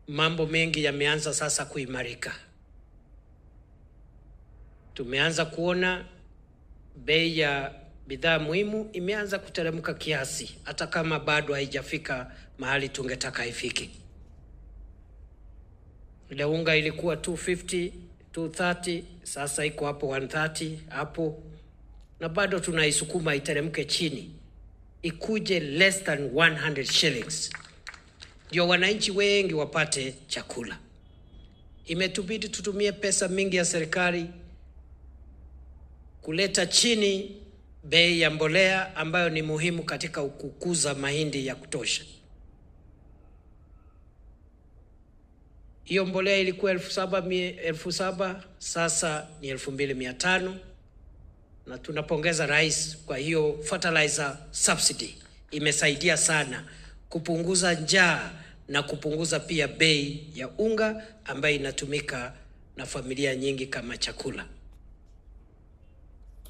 Mambo mengi yameanza sasa kuimarika. Tumeanza kuona bei ya bidhaa muhimu imeanza kuteremka kiasi, hata kama bado haijafika mahali tungetaka ifike. Ile unga ilikuwa 250, 230, sasa iko hapo 130 hapo, na bado tunaisukuma iteremke chini, ikuje less than 100 shillings, ndio wananchi wengi wapate chakula. Imetubidi tutumie pesa mingi ya serikali kuleta chini bei ya mbolea ambayo ni muhimu katika kukuza mahindi ya kutosha. Hiyo mbolea ilikuwa 7,000, sasa ni 2,500, na tunapongeza rais kwa hiyo fertilizer subsidy, imesaidia sana kupunguza njaa na kupunguza pia bei ya unga ambayo inatumika na familia nyingi kama chakula.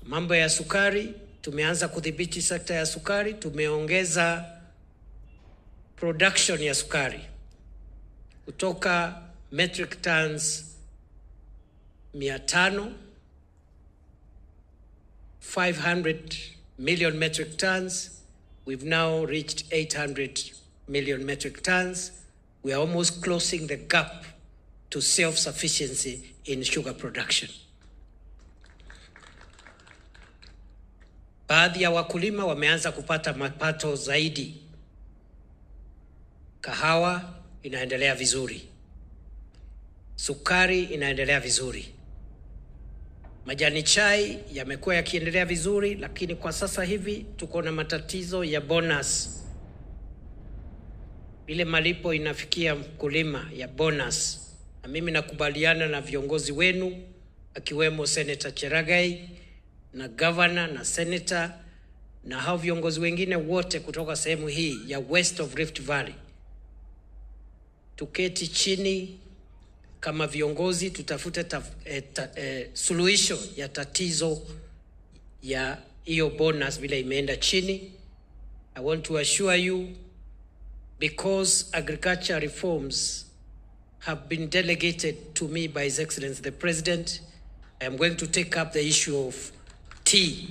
Mambo ya sukari, tumeanza kudhibiti sekta ya sukari, tumeongeza production ya sukari kutoka metric tons 500, 500 million metric tons. We've now reached 800 million metric tons. We are almost closing the gap to self-sufficiency in sugar production. Baadhi ya wakulima wameanza kupata mapato zaidi. Kahawa inaendelea vizuri. Sukari inaendelea vizuri. Majani chai yamekuwa yakiendelea vizuri, lakini kwa sasa hivi tuko na matatizo ya bonus. Ile malipo inafikia mkulima ya bonus. Na mimi nakubaliana na viongozi wenu akiwemo Senator Cherargei na governor na senator na hao viongozi wengine wote kutoka sehemu hii ya West of Rift Valley. Tuketi chini kama viongozi, tutafute suluhisho ya tatizo ya hiyo bonus vile imeenda chini. I want to assure you, because agriculture reforms have been delegated to me by His Excellency the President, I am going to take up the issue of tea.